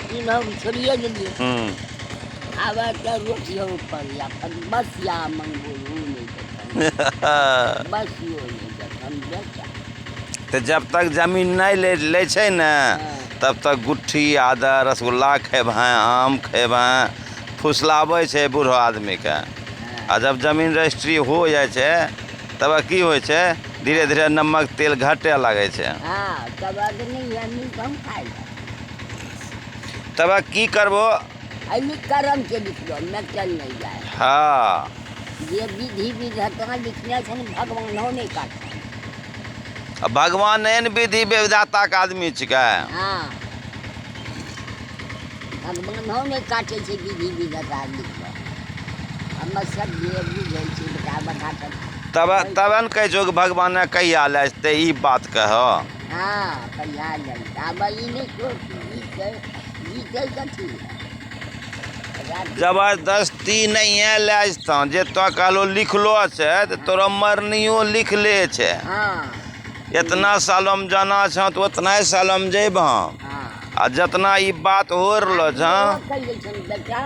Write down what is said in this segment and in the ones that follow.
सुनब छोड़िए देलियै। आब तऽ रोटियो पर या बसिया मंगबो नहि देतन, बसियो नहि देतन बेटा। तऽ जब तक जमीन नहि लै लै छै ने, तब तक गुट्ठी आदर रसगुल्ला खेबहें, आम खेबहें, फुसलाबै छै बूढ़ो आदमीके। आ जब जमीन रजिस्ट्री हो जाइ छै, तब की होइ छै? धीरे धीरे नमक तेल घटे लागै छै। हँ, तब नहि है नीक हम खाइ। तब की करबो? एहि करम के लिखलो मेटल नहि जाय। जे विधि विधाता लिखने छनि, भगवानो नहि काटतनि। आ भगवान एहन विधि विधाताके आदमी छिकै। हँ, भगवानो नहि काटै छै विधि विधाता लिखलो। हमर सब जे बुझै छै बेटा बता। तब तब ने कहै छौ कि भगवान कहिया लए जेतै, ई बात कह। हँ, कहिया लए आब ई नहि सोच, जीतै जीतै कथी? जबरदस्ती नहीं है लए जेतौ। जे तो कहलो लिखलो छै, तऽ तोरा मरनियो लिखले छै। इतना सालों जाना छौ तऽ उतना ही सालों जेबह। आ जितना ई बात हो रहलो छौ। कहि छनि बेटा,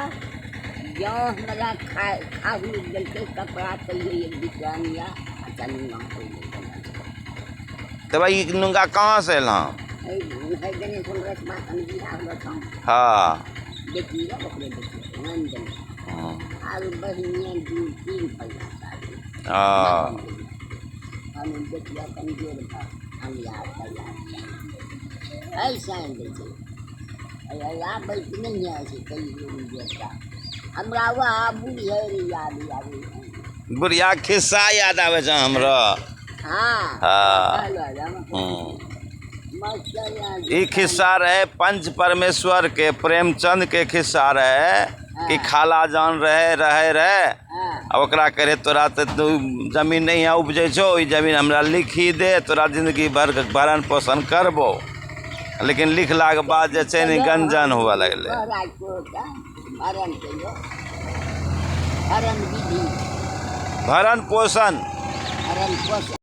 जँ हमरा खाय खाहू देलकै कपड़ा, कहियो एक बिकरानिया आ तनी तऽ भाई, ई नुंगा कहाँ से एलहँ? देने रसमा बियाह होलो छौ। बेटी रह, ओकरे बेटी आनि देने। आर बहिनिया दू तीन पैसा। हम बेटिया कमजोर भऽ हम यार तैयार ऐसा आनि दै छै। आबै नहि जाइ छै कहियो बेटा हमरा, वएह बुढ़िया याद आबै। बुढ़िया खिस्सा याद आबै छै हमरो। ई खिस्सा रहे पंच परमेश्वर के, प्रेमचंद के खिस्सा रहे कि खाला जान रहे रहे रहे आ ओकरा करे, तोरा तऽ तू जमीन नहीं है उपजै छौ, ई जमीन हमरा लिखी दे, तोरा जिंदगी भर भरण पोषण करबो। लेकिन लिखलाके बाद जे छै ने, गंजन हुअ लगलै। भरण कहियो, भरण विधि। भरण पोषण। भरण पोषण।